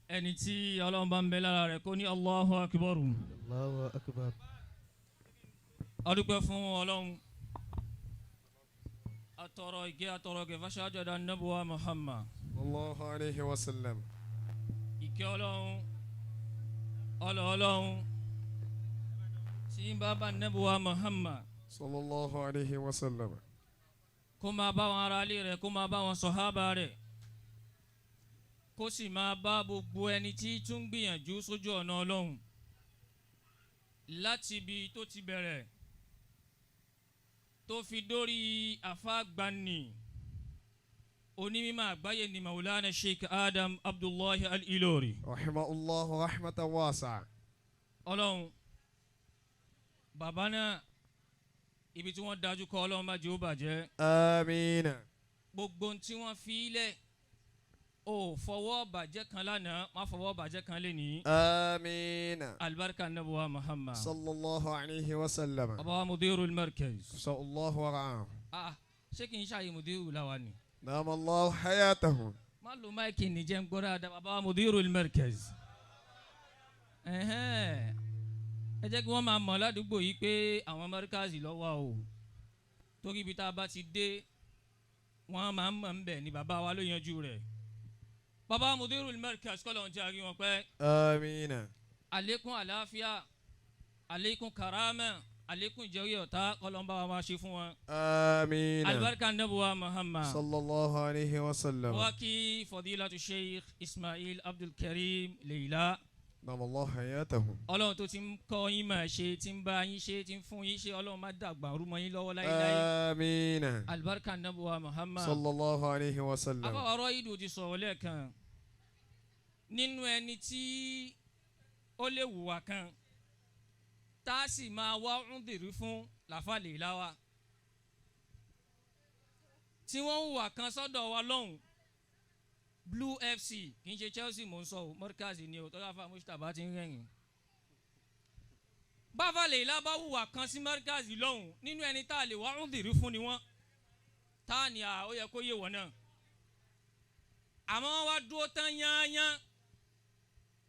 Ẹni tí Ọlọ́run bá ń bẹ lára rẹ̀ kó ní Allahu Akbar. Allahu akbar. A dúpẹ́ fún Ọlọ́run, atọrọ ìgẹ́, atọrọ gẹ̀ fáṣáájú ẹ̀dá Nábùwà Muhammad. Allahu alayhi wa sallam. Ìkẹ́ Ọlọ́run, ọlọ́ Ọlọ́run tí ń bá bá Nábùwà Muhammad Sallallahu alayhi wa sallam. kó máa bá wọn ará ilé rẹ̀, kó máa bá wọn sọ̀hábà rẹ̀, kó sì máa bá gbogbo ẹni tí tún gbìyànjú sójú ọ̀nà Ọlọ́run láti ibi tó ti bẹ̀rẹ̀ tó fi dórí àfáàgbani onímọ̀ àgbáyé ni Maulana Sheikh Adam Abdullahi Al-Ilori. Rahimahullahu rahmatan wasi'a. Ọlọ́run, bàbá náà, ibi tí wọ́n dájú kọ, Ọlọ́run má jẹ́ ó bàjẹ́. Amiina. Gbogbo ohun tí wọ́n fi lẹ̀, ò fọwọ́ bàjẹ́ kan lánàá, má fọwọ́ bàjẹ́ kan lénìí. Amiina. Alibarika nabuwa Muhammad. Sallallahu alayhi wa sallam. Bàbá wa mudirul markaz. Sallallahu ra'ahu. Ah, ṣé kì í ṣàyè mudiru làwa ni? Dama Allahu hayatahu. Má lo mic ní jẹ́ ń gbọ́ dáadáa. Bàbá wa mudirul markaz. Ẹ̀hẹ́n. Ẹ jẹ́ kí wọ́n máa mọ̀ ládùúgbò yìí pé àwọn markazi lọ́wọ́ o, torí ibi tá a bá ti dé, wọ́n máa ń mọ̀ ń bẹ̀ ni. Bàbá wa ló yanjú rẹ̀. Bàbá wa mudirul markaz, kọ́ lọ́n jẹ́ àrí wọn pẹ́. Amiina. Àlékún àlàáfíà, àlékún karama, àlékún ìjẹ́rí ọ̀tá, kọ́lọ́n bá wa máa ṣe fún wọn. Amiina. Alibarika nabuwa Muhammad. Sallallahu alayhi wa sallam. Wá kí fadilatu Sheikh Ismail Abdulkareem Leila. Dama Allahu hayatahu. Ọlọ́run tó ti ń kọ́ yín máa ṣe, tí ń bá yín ṣe, tí ń fún yín ṣe, Ọlọ́run má dàgbà rúmọ yín lọ́wọ́ láéláé. Amiina. Alibarika nabuwa Muhammad. Sallallahu alayhi wa sallam. Afọwọ́rọ́ ìdò ti sọ̀rọ̀ lẹ́ẹ̀kan nínú ẹni tí ó lè wùwà kan tá a sì máa wá ń dìrí fún làfàlè láwa tí wọ́n hùwà kan sọ́dọ̀ wa lọ́hùn. Blue FC, kì í ṣe Chelsea mò ń sọ o, Mọ́ríkàsì ni o. Tọ́lá fa Mustapha ti ń rẹ̀yìn báfàlè ilá bá hùwà kan sí Mọ́ríkàsì lọ́hùn, nínú ẹni tá a lè wá ń dìrí fún ni wọ́n tá a ní à ó yẹ kó yé wọ́n náà, àmọ́ wọ́n wá dúró tán yányán.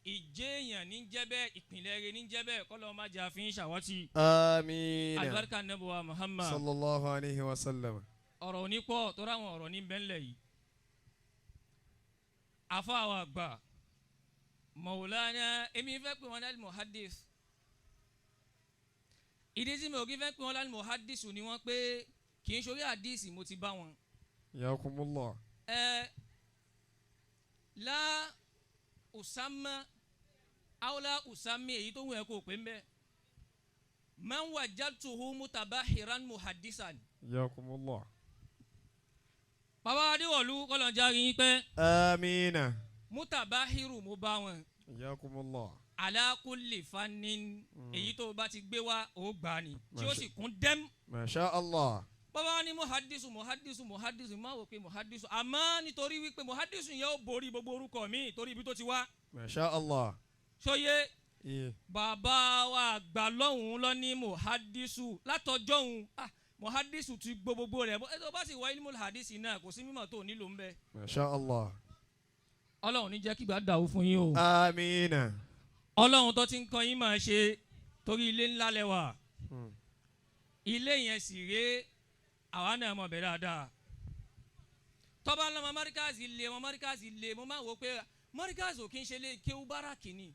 Ìjẹ́ èèyàn ní jẹ́ bẹ́ẹ̀, ìpìlẹ̀ rẹ̀ ní jẹ́ bẹ́ẹ̀. Kọ́lọ́ má jẹ́ àfihàn ṣàwátì. Amiina. Alibarika nabuwa Muhammad. Sallallahu alayhi wa sallam. Ọ̀rọ̀ òní pọ̀ tó ráwọn ọ̀rọ̀ ní bẹ́ńlẹ̀ yìí. Afa àwọn àgbà Maulana, èmi fẹ́ pè wọ́n ní al-muhaddis. Ìdí tí mi ò kí fẹ́ pè wọ́n ní al-muhaddis ni wọ́n pé kì í ṣorí àdìsí mo ti bá wọn. Yakumullah. Ẹ la usama awla usami, èyí tó wù ẹ́ kó pè ń bẹ́, man wajadtuhu mutabahiran muhaddisan. Yakumullah. Bàbá adéwọ̀lú, kọ́lọ́njà rí i pé. Amiina. Mutabahiru mo bá wọn. Yakumullah. Ala kulli fannin, èyí tó o bá ti gbé wá, ó gbà ní tí ó sì kún dẹ́m. Masha Allah. Bàbá wa ní muhadisu, muhadisu, muhadisu, má wò pé muhadisu, àmọ́ nítorí wípé muhadisu yẹn ó borí gbogbo orúkọ mi torí ibi tó ti wá. Masha Allah. Sọye. Iye. Bàbá wa àgbà lọ́hùn-ún lọ ní muhadisu látọjọ́ òun. Ah, muhadisu ti gbọ́ gbogbo rẹ̀. Ẹ tó bá sì wá ilmul hadisi náà, kò sí mímọ̀ tó nílò ń bẹ. Masha Allah. Ọlọ́run ní jẹ́ kí gbà dàrú fún yín o. Amiina. Ọlọ́run tó ti ń kọ́ yín máa ṣe, torí ilé ńlá lẹ́wà. Ilé yẹn sì ré, àwa náà mọ̀ bẹ́ẹ̀ dáadáa. Tọ́ba lọ́mọ mọ́ríkàsì lé mọ́ mọ́ríkàsì lé, mo máa wò pé mọ́ríkàsì ò kí ń ṣe lé kéwú, báràkì ni.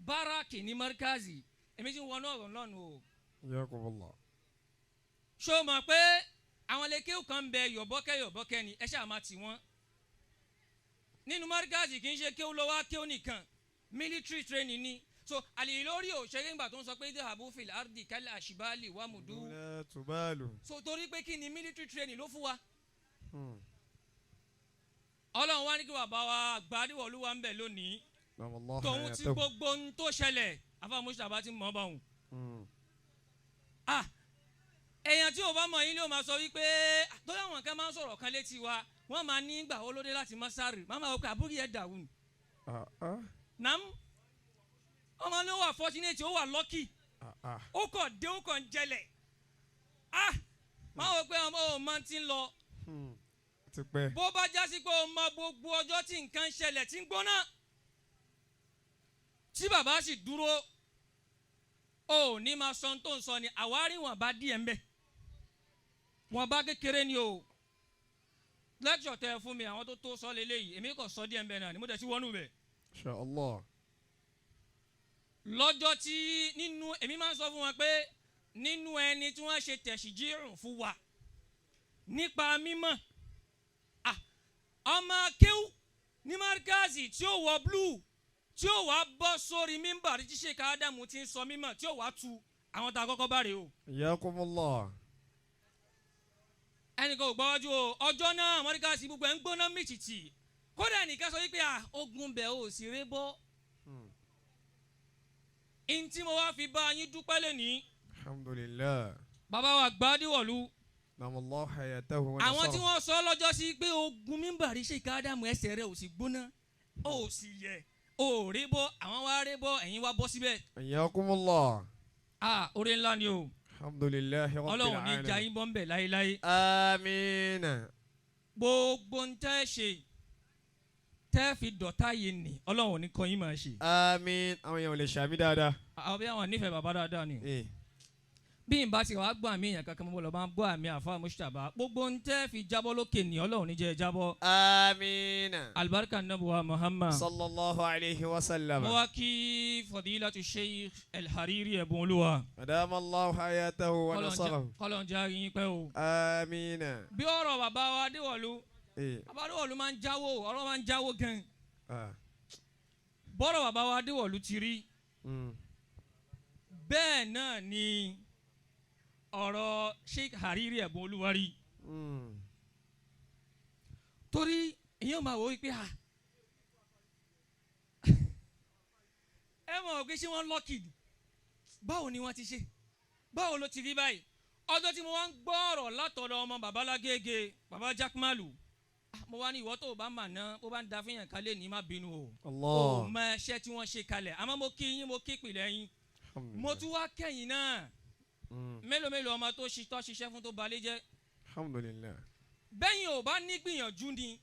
Báràkì ní mọ́ríkàsì. Èmi ti ń wọnú ọ̀rọ̀ lọ́nu o. Yakumullah. Ṣó o mọ̀ pé àwọn ilé kéwú kan ń bẹ, yọ̀bọ́kẹ́ yọ̀bọ́kẹ́ ni, ẹ ṣáà máa tì wọ́n nínú mọ́ríkàsì? Kì í ṣe kéwú lọ́wọ́ kéwú nìkan, military training ni. So àlè lórí òṣèré ńgbà tó ń sọ pé idhabu fil ardi kal ashbali wamudu. La tubalu. So torí pé kí ni? Military training ló fún wa. Ọlọ́run wá ní kí bàbá wa gbadéwọ̀lú wa ń bẹ̀ lónìí. Dama Allahu Tòun ti hayatahu. gbogbo ohun tó ṣẹlẹ̀, afa Mustapha ti mọ̀ bá òun. Ah, èèyàn tí o bá mọ̀ yín ló máa sọ wípé tó láwọn kan máa ń sọ̀rọ̀ kan létí wa, wọ́n máa ní gbà ó lóde láti masari, máa máa wọ pé àbúrò yẹn dàrú ni. Ah ah. Nam ọmọ ní ó wà fortunate, ó wà lucky. Ah ah. Ó kàn dé, ó kàn jẹlẹ̀. Ah, máa wọ pé ọmọ ò máa ti ń lọ. Ti pẹ́. Bó bá jásí pé o mọ gbogbo ọjọ́ tí nǹkan ń ṣẹlẹ̀ tí ń gbóná, tí bàbá sì dúró, o ò ní máa sọ ohun tó ń sọ ni. Àwárí wọn bá díẹ̀ ń bẹ̀, wọn bá kékeré ni o. Lẹ́kṣọ̀ tẹ fún mi, àwọn tó tó sọ lélẹ́yìí, èmi kò sọ díẹ̀ ń bẹ̀ náà ni mo tẹ̀ sí wọnú bẹ̀. Insha Allah. Lọ́jọ́ tí nínú èmi máa ń sọ fún wọn pé nínú ẹni tí wọ́n ṣe tẹ̀síjírùn fún wa nípa mímọ̀, ọmọ akéwù ní markazi tí ó wọ blue, tí ó wàá bọ́ sórí mímbàrí tí Sheikh Ádámù ti ń sọ mímọ̀, tí ó wàá tu àwọn tá a kọ́kọ́ bá rèé o. Hayyakumullah. Ẹnìkan ò gbọ́wájú o. Ọjọ́ náà markazi gbogbo ẹ̀ ń gbóná mìtìtì, kódà ẹnìkan sọ wípé ogun bẹ̀ ò sì ré bọ́. Ntí mo wá fi bá yín dúpẹ́ lẹ́nìí. Alhamdulillah. Bàbá wa gbadéwọ̀lú. Namallahu hayatahu wa Àwọn tí nasarahu. wọ́n sọ lọ́jọ́ sí pé ogun mímbàrí Sheikh Ádámù, ẹsẹ̀ rẹ̀ ò sì gbóná, ó sì yẹ, ó rí bọ́, àwọn wá rí bọ́, ẹ̀yin wá bọ́ síbẹ̀. Hayyakumullah. Oore ńlá ni o. Alhamdulillahi rabbil Ọlọ́run ní alamin. ja yín bọ́ ń bẹ̀ láéláé. Amiin. Gbogbo ń tẹ́ ṣe tẹ́ fi dọ̀tá yìí nì, Ọlọ́run ní kọ́ yín máa ṣe. Amiin. Àwọn èèyàn ò lè ṣàmì dáadáa. Àwọn bí àwọn nífẹ̀ẹ́ bàbá dáadáa ni. Eh. Bí n bá ti wàá gbọ́ àmì èèyàn kankan, mo lọ bá ń gbọ́ àmì àfa Mustapha. Gbogbo ń tẹ́ fi jábọ́ lókè ní, Ọlọ́run ní jẹ́ jábọ́. Amiin. Alibarika nabuwa Muhammad. Sallallahu alayhi wa sallam. Mo wá kí Fadilatu Sheikh El Hariri ẹ̀bùn olúwa. Adamallahu hayatahu wa nasarahu. Kọ́lọ̀ ń jẹ́ àríyìn pẹ́ o. Amiin. Bí ọ̀rọ̀ bàbá wa Adéwọ̀lú. Eh. Bàbá Adéwọ̀lú máa ń jáwó, ọ̀rọ̀ máa ń jáwó gan. Ah. Bọ́rọ̀ bàbá wa Adéwọ̀lú ti rí. Bẹ́ẹ̀ náà ni ọ̀rọ̀ Sheikh Hariri ẹ̀bùn olúwa rí. Torí èyàn máa wò wípé ẹ mọ̀ pé ṣé wọ́n lọ́kì ni? Báwo ni wọ́n ti ṣe, báwo ló ti rí báyìí? Ọjọ́ tí mo wá ń gbọ́ ọ̀rọ̀ látọ̀dọ̀ ọmọ bàbá Lágége, bàbá Jákmálù, mo wá ní ìwọ tó o bá mà ná bó bá ń da fíyàn kálẹ̀ ní, má bínú o. Allah. O mọ ẹṣẹ́ tí wọ́n ṣe kalẹ̀. Àmọ́ mo kí yín, mo kí ìpìlẹ̀ yín, mo tún wá kẹ́yìn náà. Mélòó mélòó ọmọ tó ṣiṣẹ́ fún tó balẹ̀ jẹ́. Alhamdulillah. Bẹ́yìn ò bá ní gbìyànjú ni,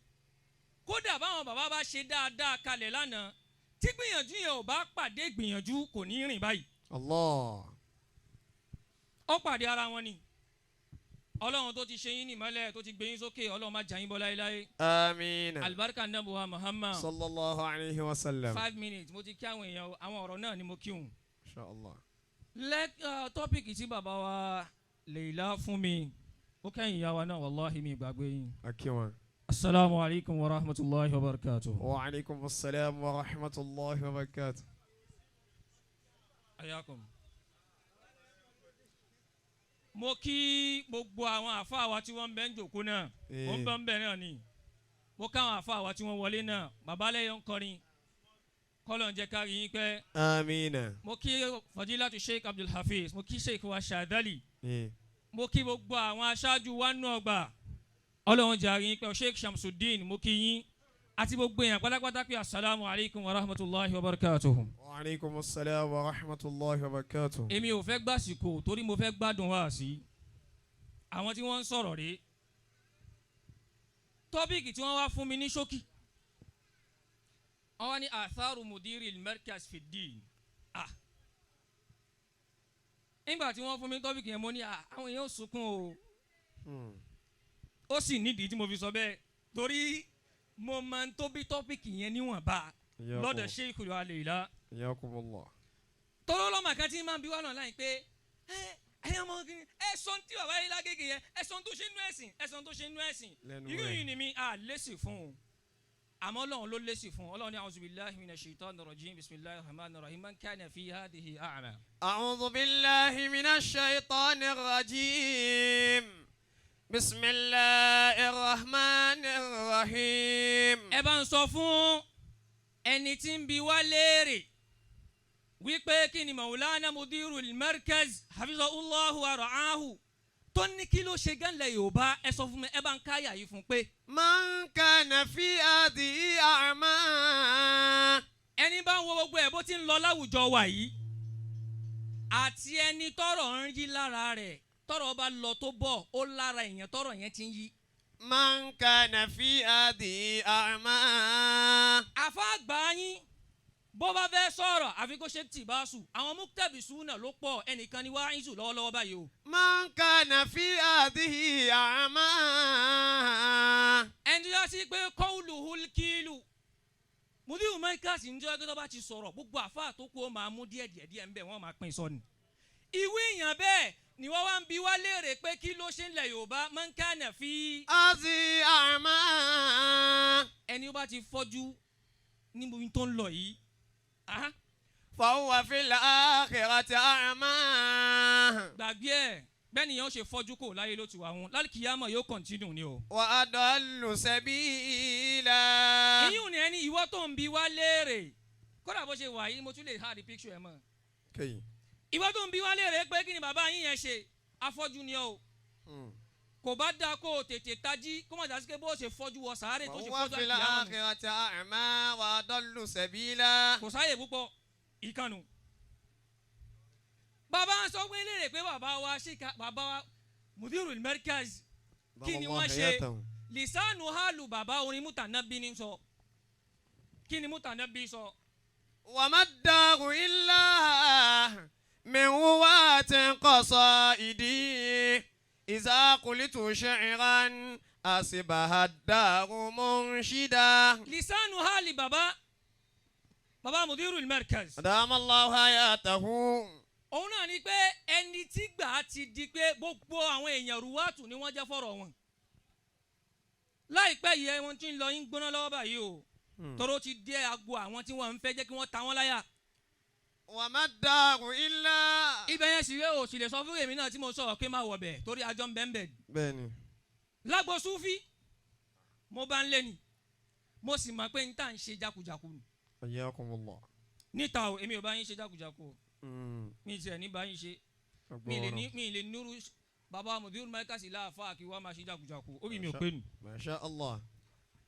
kódà báwọn bàbá bá ṣe dáadáa kalẹ̀ lánàá, tí gbìyànjú yẹn ò bá pàdé gbìyànjú, kò ní rìn báyìí. Allah. Ó pàdé ara wọn ni. Ọlọ́run tó ti ṣe yín nímọ́lẹ̀, tó ti gbé yín sókè, Ọlọ́run má jà yín bọ́ láéláé. Amiin. Alibarika nabuwa Muhammad. Sallallahu alayhi wa sallam. 5 minutes mo ti kí àwọn èèyàn, àwọn ọ̀rọ̀ náà ni mo kí òun. Insha Allah. Lẹ́ topic tí bàbá wa Leila fún mi, ó kẹ́yìn ìyá wa náà, wàláhi mi gbàgbé yín. Akiwa. Asalaamu alaykum wa rahmatulahi wa barakatuh. Wa alaykum assalam wa rahmatulahi wa barakatuh. Ayakum. Mo kí gbogbo àwọn àfáà wa tí wọ́n ń bẹ ń jòkó náà, mo ń bẹ ń bẹ náà ni. Mo ká àwọn àfáà wa tí wọ́n wọlé náà, bàbá lẹ́yọ̀ ń kọrin, kọ́lọ̀ ń jẹ́ kárí yín pẹ́. Amiin. Mo kí Fadilatu Sheikh Abdul Hafiz, mo kí Sheikh wa Shadali, mo kí gbogbo àwọn aṣáájú wa nù ọgbà, Ọlọ́run jẹ́ àrí yín pẹ́. Sheikh Shamsuddin, mo kí yín àti gbogbo èèyàn pátápátá pé asalaamu alaykum wa rahmatulahi wa barakatuhu. Wa alaykum assalam wa rahmatulahi wa barakatuh. Èmi ò fẹ́ gbàsìkò torí mo fẹ́ gbádùn wá sí àwọn tí wọ́n ń sọ̀rọ̀ rí. Topic tí wọ́n wá fún mi ní ṣókí, wọ́n wá ní atharu mudiri merkaz fìdí. Nígbà tí wọ́n fún mi ní topic yẹn, mo ní àwọn èèyàn ò sunkún o. Ó sì nídìí tí mo fi sọ bẹ́ẹ̀, torí mo máa ń tó bí topic yẹn níwọ̀nba lọ́dọ̀ Sheikh Al-Leila. Hayyakumullah. Tọ́lọ́ lọ́mọ kan tí máa ń bí wà náà láyìn pé ẹ ẹ ọmọ kìíní, ẹ sọ tí bàbá yìí lágége yẹn, ẹ sọ tó ṣe nú ẹ̀sìn, ẹ sọ tó ṣe nú ẹ̀sìn. Lẹ́nu Irú rẹ̀. yìí ni mi à lésì fún un, àmọ́ Ọlọ́run ló lésì fún un. Ọlọ́run ní a'udhu billahi minash shaitanir rajim, bismillahir rahmanir rahim, man kana fi hadhihi a'ma. أعوذ بالله من الشيطان الرجيم، بسم الله الرحمن الرحيم. Ẹ bá ń sọ fún ẹni tí ń bi wá léèrè wípé kí ni Maulana Mudirul Markaz hafizahullahu wa ra'ahu tó ní kí ló ṣe gánlẹ̀ Yorùbá, ẹ sọ fún mi, ẹ bá ń káyà yìí fún pé. من كان في هذه أعمى. Ẹni bá ń wo gbogbo ẹ̀ bó ti ń lọ láwùjọ wa yìí, àti ẹni tọ́rọ̀ ń yí lára rẹ̀, tọ́rọ̀ bá lọ tó bọ̀, ó lára èèyàn tọ́rọ̀ yẹn ti ń yí. من كان في هذه أعمى. Àfa àgbà yín bó bá fẹ́ sọ̀rọ̀ àfi kó ṣe tìbáṣù àwọn muktabi suna ló pọ̀ ẹnìkan ni wáhízù lọ́wọ́lọ́wọ́ báyìí o. من كان في هذه أعمى. Ẹni tó yá sí pé kọ́ọ̀lù hulkilu mudiru Markaz ń jẹ́ tó bá ti sọ̀rọ̀ gbogbo àfa tó kú ó máa mú díẹ̀ díẹ̀ díẹ̀ ń bẹ̀ wọ́n máa pín sọ ni. Ìwé èèyàn bẹ́ẹ̀ ni wọ́n wá ń bi wá léèrè pé kí ló ṣe ń lẹ̀ Yorùbá man kana fi. هذه أعمى. Ẹni ó bá ti fọ́jú níbi tó ń lọ yìí. Ah, فهو في الآخرة أعمى. Gbàgbé ẹ̀ bẹ́ẹ̀ ni yẹn ó ṣe fọ́jú kò láyé ló ti wà wọn lálùkìyàmọ̀ yóò continue ni o. وأضل سبيلا. Ìyún ni ẹni ìwọ tó ń bi wá léèrè kódà bó ṣe wà yìí mo tún lè hard picture ẹ̀ mọ́. Ìwọ tó ń bi wá léèrè pé kí ni bàbá yín yẹn ṣe afọ́jú ni o kò bá dáa kó o tètè tají kó má dá sí pé bó ṣe fọ́jú wọ sàárè tó ṣe وهو fọ́jú في àlùkìyàmọ̀ nù. الآخرة أعمى وأضل سبيلا. Kò sáyè púpọ̀ ìkànnù. Bàbá ń sọ pé léèrè pé bàbá wa ṣìkà bàbá wa Mudirul Markaz kí ni wọ́n ṣe lisanu halu bàbá orin Mutanabi ní sọ kí ni Mutanabi sọ. وما الدار إلا من رواة قصائدي إذا قلت شعرا أصبح الدار منشدا. Lisanu hali bàbá bàbá Mudirul Markaz. أدام الله حياته. Òun náà ni pé ẹni tí gbà á ti di pé gbogbo àwọn èèyàn ruwátù ni wọ́n jẹ́ fọ̀rọ̀ wọn. Láìpẹ́ yìí ẹ wọ́n ti ń lọ yín gbóná lọ́wọ́ báyìí o tọ́rọ ti dé agbo àwọn tí wọ́n ń fẹ́ jẹ́ kí wọ́n ta wọ́n láyà. وما الدار إلا. Ibẹ̀ yẹn sì ré o sì lè sọ fún èmi náà tí mo sọ̀rọ̀ pé má wọ̀ bẹ̀ torí àjọ ń bẹ̀ ń bẹ̀. Bẹ́ẹ̀ni. Lágbo Súfí mo bá ń lé ni mo sì mọ̀ pé n tà ń ṣe jákujàku ni. حياكم الله. Níta o èmi ò bá yín ṣe jákujàku o mi tiẹ̀ ní bá yín ṣe mi lè ní mi lè nírú bàbá Mudirul Markaz láàfáà kí wọ́n máa ṣe jákujàku ó bí mi ò pé nù. ما شاء الله.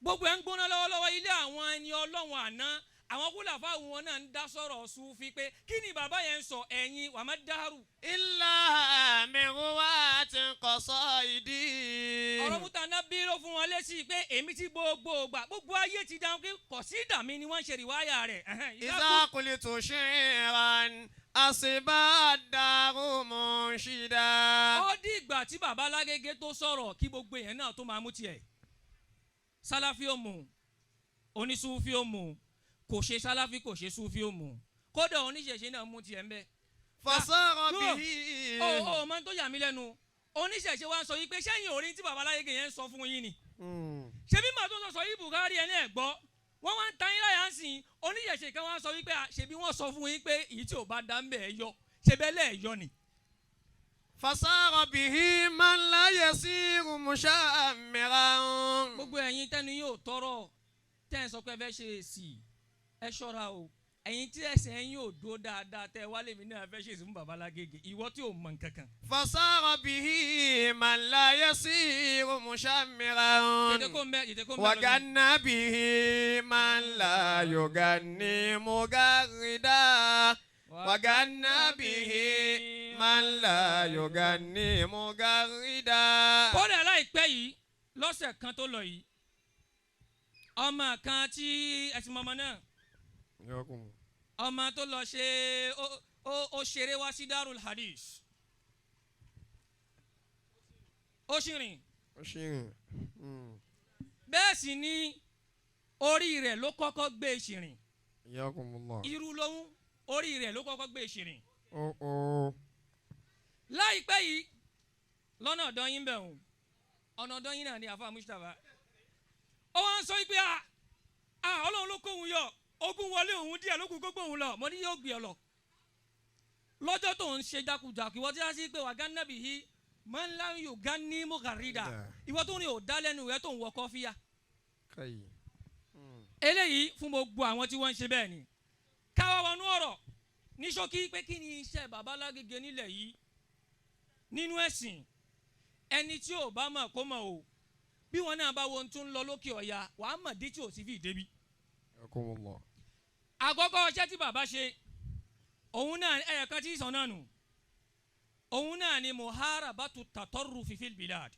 Gbogbo ẹ̀ ń gbóná lọ́wọ́lọ́wọ́ ilé àwọn ẹni ọlọ́wọ̀n àná àwọn kúlàfà wọn náà ń dá sọ̀rọ̀ Súfí pé kí ni bàbá yẹn ń sọ ẹ̀yin wàmẹ́ dàrú. إلا من رواة قصائدي. Ọ̀rọ̀ Mutanabi ló fún wọn létí pé èmi ti gbogbo gbà gbogbo ayé ti dáhùn pé kọ̀sídà mi ni wọ́n ń ṣe rìwáyà rẹ̀. إذا قلت شعرا أصبح الدار منشدا. Ó di ìgbà tí bàbá Lágége tó sọ̀rọ̀ kí gbogbo èèyàn náà tó máa mú tiẹ̀. Sálàfí ò mú onísúfí ò mú kò ṣe sálàfí kò ṣe súfí ò mú kódà oníṣẹ̀ṣe náà mú tiẹ̀ ń bẹ́ẹ̀. فصار No. به. Ó máa ń tó yà mí lẹ́nu oníṣẹ̀ṣe wa ń sọ yìí pé sẹ́yìn orin tí bàbá Lágége yẹn ń sọ fún yín ni ṣebí màá tó sọ yìí Buhari ẹ̀ náà gbọ́ wọ́n wá ń ta yín láyà ń sìn oníṣẹ̀ṣe kan wá ń sọ wípé à, ṣebí wọ́n sọ fún yín pé èyí tí ò bá dá ń bẹ̀ ẹ́ yọ ṣebí ẹ lẹ́ẹ̀ yọ ni. فصار به من لا يسير مشمرا. Gbogbo ẹ̀yin tẹ́nu yóò tọrọ tẹ́ ẹ sọ pé ẹ fẹ́ ṣe èsì ẹ ṣọ́ra o ẹ̀yin tí ẹsẹ̀ ẹ̀yin ò dúró dáadáa tẹ́ ẹ wálé mi náà fẹ́ ṣe èsì fún bàbá Lágége ìwọ tí ò mọ nǹkan kan. فصار به من لا يسير مشمرا. Tètè kó ń bẹ tètè kó ń bẹ lọ́dún. وغنى به من لا يغني مغردا وغنى به من لا يغني مغردا. Kódà láìpẹ́ yìí lọ́sẹ̀ kan tó lọ yìí ọmọ kan tí ẹ̀sìn mọ́mọ́ náà ọmọ tó lọ ṣe ó ṣeré wá sí Darul Hadith ó sì rìn bẹ́ẹ̀ sì ni orí rẹ̀ ló kọ́kọ́ gbé e ṣìrìn irú lóhún orí rẹ̀ ló kọ́kọ́ gbé e ṣìrìn láìpẹ́ yìí lọ́nà ọ̀dọ́ yín bẹ̀ hùn ọ̀nà ọ̀dọ́ yín náà ni àfa Mustapha ó wá ń sọ pé a Ọlọ́run ló kóhun yọ ogun wọlé òun díẹ̀ ló kù gbogbo òun lọ mo ní yóò gbé ọ lọ lọ́jọ́ tó ń ṣe jákujàku ìwọ tí wọ́n sì pé wà gánàbì yìí máa ń láyò yóò gán ní mọ̀gàrídà ìwọ tó ń rìn ò dá lẹ́nu rẹ tó ń wọ kọ́fíà eléyìí fún gbogbo àwọn tí wọ́n ń ṣe bẹ́ẹ̀ ni káwá wọnú ọ̀rọ̀ ní ṣókí pé kí ni iṣẹ́ bàbá Lágége nílẹ̀ yìí nínú ẹ̀sìn ẹni tí ò bá mọ̀ kó mọ̀ o bí wọn náà bá wo ohun tó ń lọ lókè ọ̀yà wàá mọ̀ dé tí ò sí fi débi. Àkọ́kọ́ iṣẹ́ tí bàbá ṣe òun náà ẹ̀yà kan tí ìsàn náà nù òun náà ni muharabatu tatarrufi fil bilad.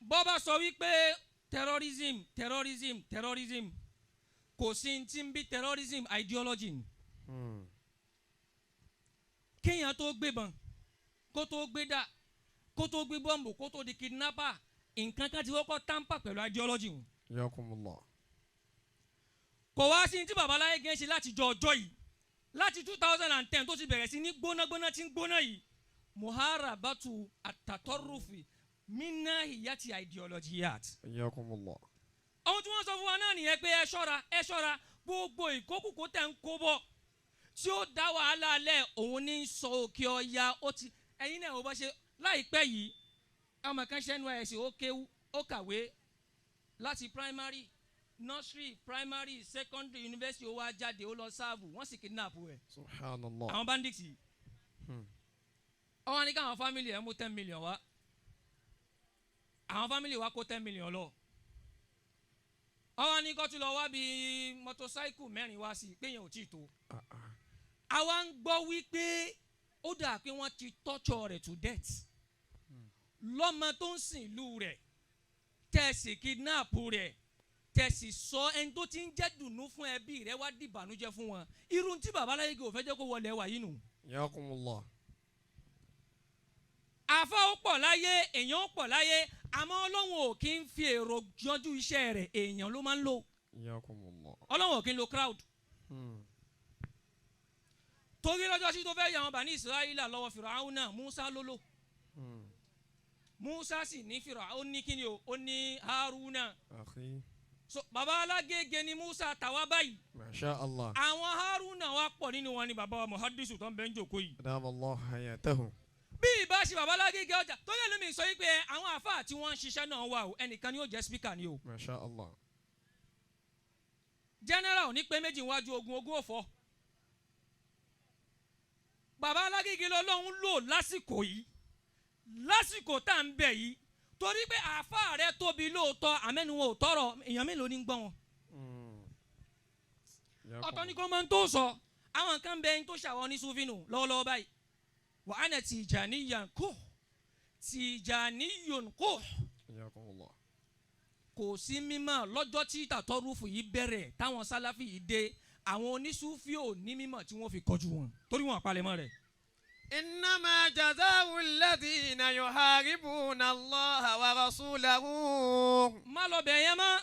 Bọ́bá sọ wípé terrorism, terrorism, terrorism, kò sí ní tí ń bí terrorism, ideology ni. Kéèyàn tó gbébọn, kó tó gbé dà, kó tó gbé bọ́ǹbù, kó tó di kidnapper, nǹkan kan ti kọ́kọ́ tamper pẹ̀lú ideology wọn. Yakumullah. Kò wá sí ní tí babaláyé gẹ́ ṣe láti jọ ọjọ́ yìí, láti 2010 tó ti bẹ̀rẹ̀ sí ní gbónágbóná tí ń gbóná yìí, muharabatu atatorrufi mina hiyati ideologiyat. Yakumullah. Ohun tí wọ́n sọ fún wa náà nìyẹn pé ẹ ṣọ́ra, ẹ ṣọ́ra, gbogbo ìkókùkó tẹ̀ ń kó bọ̀ tí ó dá wàhálà lẹ̀, òun ní sọ òkè ọya. Ó ti ẹ̀yin náà, ó bá ṣe láìpẹ́ yìí, ọmọ kan ṣe NYSC, ó kéwú, ó kàwé láti primary, nursery, primary, secondary, university, ó wá jáde, ó lọ serve, wọ́n sì kidnap ẹ̀. Subhanallah. Àwọn bandits yìí, wọ́n ní káwọn family ẹ̀ mú 10 million wá. Àwọn family wa kó 10 million lọ. Wọ́n ní kó tún lọ wá bí motorcycle mẹ́rin wá sí i, pé yẹn ò tí ì tó. Àwa ń gbọ́ wípé ó dà pé wọ́n ti torture rẹ̀ to death. Lọ́mọ tó ń sìn ìlú rẹ̀, tẹ̀sí kidnap rẹ̀, tẹ̀sí sọ ẹni tó ti ń jẹ́ dùnú fún ẹbí rẹ̀ wá dìbànújẹ́ fún wọn. Irun tí babaláyé kò fẹ́ jẹ́ kó wọlé wà yìí nù. Yakumullah. Àfa ó pọ̀ láyé, èèyàn ó pọ̀ láyé, àmọ́ Ọlọ́run ò kí ń fi èrò yanjú iṣẹ́ rẹ̀, èèyàn ló máa ń lò. Yakumullah. Ọlọ́run ò kí ń lo crowd. Torí lọ́jọ́ sí tó fẹ́ yà wọn bá ní Israẹla lọ́wọ́ Fìràwọ́nà, Musa ló lò. Musa sì ní Fìràwọ́n, ó ní kíni o, ó ní Haruna. Akhi. So baba alágége ni Musa tàwa báyìí. Masha Allah. Àwọn Haruna wa pọ̀ nínú wọn ni baba wa muhadisu tó ń bẹ ń jòkó yìí. Adamallahu hayatahu. Bí ìbá ṣe baba alágége ọjà tó yẹ lómi sọ yìí pé àwọn àfáà tí wọ́n ń ṣiṣẹ́ náà wà o, ẹnìkan ni yóò jẹ́ speaker ni o. Masha Allah. General ní pé méjì wájú ogun, ogun òfò. Baba alágége lọ́lọ́run lò lásìkò yìí, lásìkò tá à ń bẹ̀ yìí, torí pé àáfàá rẹ tóbi lóòótọ́, àmẹ́nu wọn ò tọrọ, èèyàn mélòó ní ń gbọ́ wọn? Ọ̀tọ̀ ni kò máa ń tó sọ. Àwọn kan bẹ ń tó ṣàwọn ní sufinu lọ́wọ́lọ́wọ́ báyìí. Wa ana tijaniyan kó tijaniyun kó. Yakumullah. Kò sí mímọ̀ lọ́jọ́ tí tàtọ́rùfù yìí bẹ̀rẹ̀, táwọn sálàfì yìí dé, àwọn onísúfì ò ní mímọ̀ tí wọ́n fi kọjú wọn, torí wọn àpalẹ̀mọ́ rẹ̀. إنما جزاء الذين يحاربون الله ورسوله. Má lọ bẹ̀ yẹn mọ́,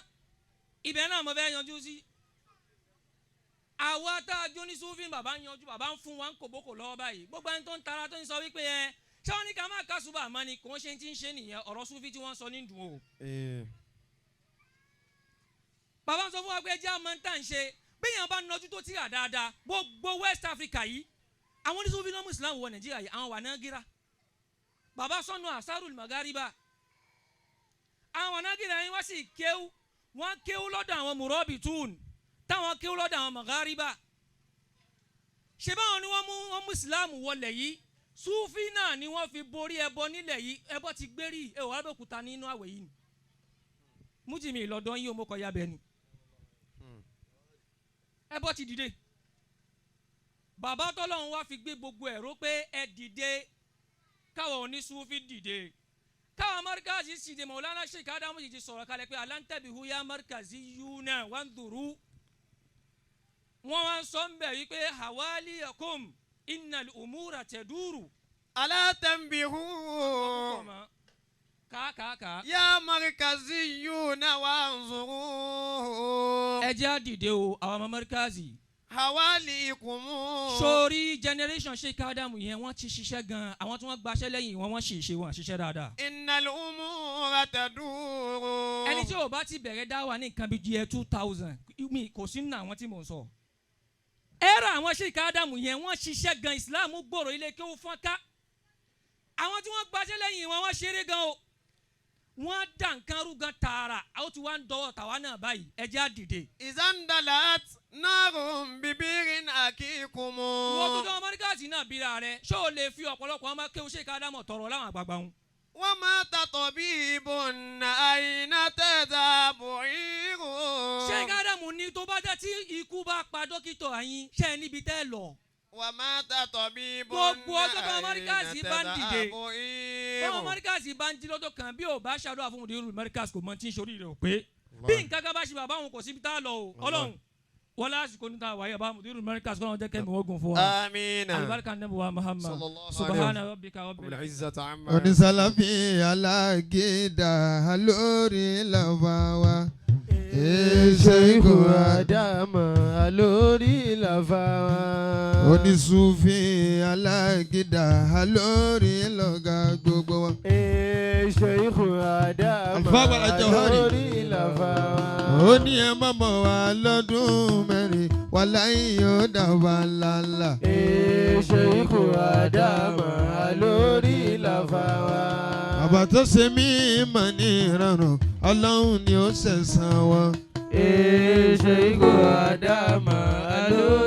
ibẹ̀ náà mo fẹ́ yanjú sí. Àwa tá a jó ní sùfín, bàbá ń yanjú, bàbá ń fún wa ń kòbókò lọ́wọ́ báyìí. Gbogbo ẹni tó ń tara, tó ń sọ wípé ẹ ṣé wọ́n ní ká má ká ṣùgbọ́n àmọ́ ni kò ń ṣe ti ń ṣe nìyẹn, ọ̀rọ̀ sùfín tí wọ́n ń sọ ní dùn o. Bàbá ń sọ fún wa pé ẹjẹ́ àmọ́ ń tà ń ṣe bí èèyàn bá nọjú tó tíra dáadáa. Gbogbo West Africa yìí, àwọn oníṣòwò náà Muslim wọ Nàìjíríà yìí, àwọn wà náà gíra bàbá sọnù asarul magariba, àwọn náà gíra yìí, wọ́n sì kéwú, wọ́n kéwú lọ́dọ̀ àwọn murabitun, táwọn kéwú lọ́dọ̀ àwọn magariba. Ṣé báwọn ni wọ́n mú wọ́n mú Islam wọlé yìí? Sufi náà ni wọ́n fi borí ẹbọ nílẹ̀ yìí. Ẹbọ ti gbérí ẹ wà Abẹ́òkúta nínú àwẹ̀ yìí ni mújìmí ìlọ́dọ̀ yín o, mo kọ ya bẹ́ẹ̀ ni ẹbọ ti dìde. Bàbá tọ́lọ́run wá fi gbé gbogbo ẹ̀rọ pé ẹ dìde, káwọn onísúfì dìde, káwọn markazi sì dé. Mọ̀lánà Sheikh Adamu yìí ti sọ̀rọ̀ kalẹ̀ pé alantabihu ya markazi yuna wanduru. Wọ́n wá ń sọ ń bẹ̀ wípé hawaliyakum innal umura taduru. ألا تنبهوا. Kàkàkà. يا مركزيون وانظروا. Ẹ jẹ́ á dìde o, àwọn ọmọ markazi. حواليكم. Sórí generation Sheikh Adamu yẹn, wọ́n ti ṣiṣẹ́ gan. Àwọn tí wọ́n gbaṣẹ́ lẹ́yìn wọn, wọ́n sì ṣe wọn ṣiṣẹ́ dáadáa. إن الأمور تدور. Ẹni tí ò bá ti bẹ̀rẹ̀ dá wà ní nǹkan bíi year 2000, mi kò sí nínú àwọn tí mò ń sọ. Ẹ̀rọ àwọn Sheikh Adamu yẹn, wọ́n ṣiṣẹ́ gan, Islam gbòòrò, ilé kéwú fọ́n ká. Àwọn tí wọ́n gbaṣẹ́ lẹ́yìn wọn, wọ́n ṣeré gan o, wọ́n dà nǹkan rú gan tààrà. Àwọn tí wọ́n ń dọwọ́ tàwa náà báyìí, ẹ jẹ́ á dìde. إذا اندلعت نار ببير أكيكم. Wọ́n tó dán amọ́ríkàsì náà bíra rẹ̀, ṣé o lè fi ọ̀pọ̀lọpọ̀ ọmọ kéwú Sheikh Adamu tọrọ láwọn àgbààgbà wọn? ومات طبيب أين تذهب عير. Sheikh Adamu ní tó bá jẹ́ tí ikú bá pa dókítà yín, ṣé ẹ níbi tẹ́ ẹ lọ? ومات طبيب. Gbogbo ọjọ́ tó Mọ́ríkàsì bá ń dìde, dìde. Bọ́n Mọ́ríkàsì bá ń jí lọ́jọ́ kan, bí ò bá ṣàdúrà fún Mudiru Mọ́ríkàsì, kò mọ tí ń sori rẹ̀ ò pé. Bí nǹkan kan bá ṣe bàbá òun, kò síbi tá a lọ o. Ọlọ́run wọlé àsìkò níta wáyé bá Mudiru Mọ́ríkàsì kọ́ lọ́n jẹ́ kẹ́mi ogun fún wa. آمين. Alibarika nabi wa Muhammad. صلى الله عليه Subhana rabbika rabbil العزة عما Onísàlàfí alágídá lórí làbá wa. Sheikh Adama lórí làfà wa. Onísùfì alágídá lórí lọ́gà gbogbo wa. Sheikh Adama Alfa Wala Jauhari. lórí làfà wa. Ó ní ẹ má mọ̀ wá lọ́dún 4 wà láyé yóò dàbà ńláńlá. Sheikh Adama lórí làfà wa. Bàbá tó ṣe mí mọ̀ ní ìrọ̀rùn, Ọlọ́run ni ó ṣẹ̀san wọn. Sheikh Adama lórí.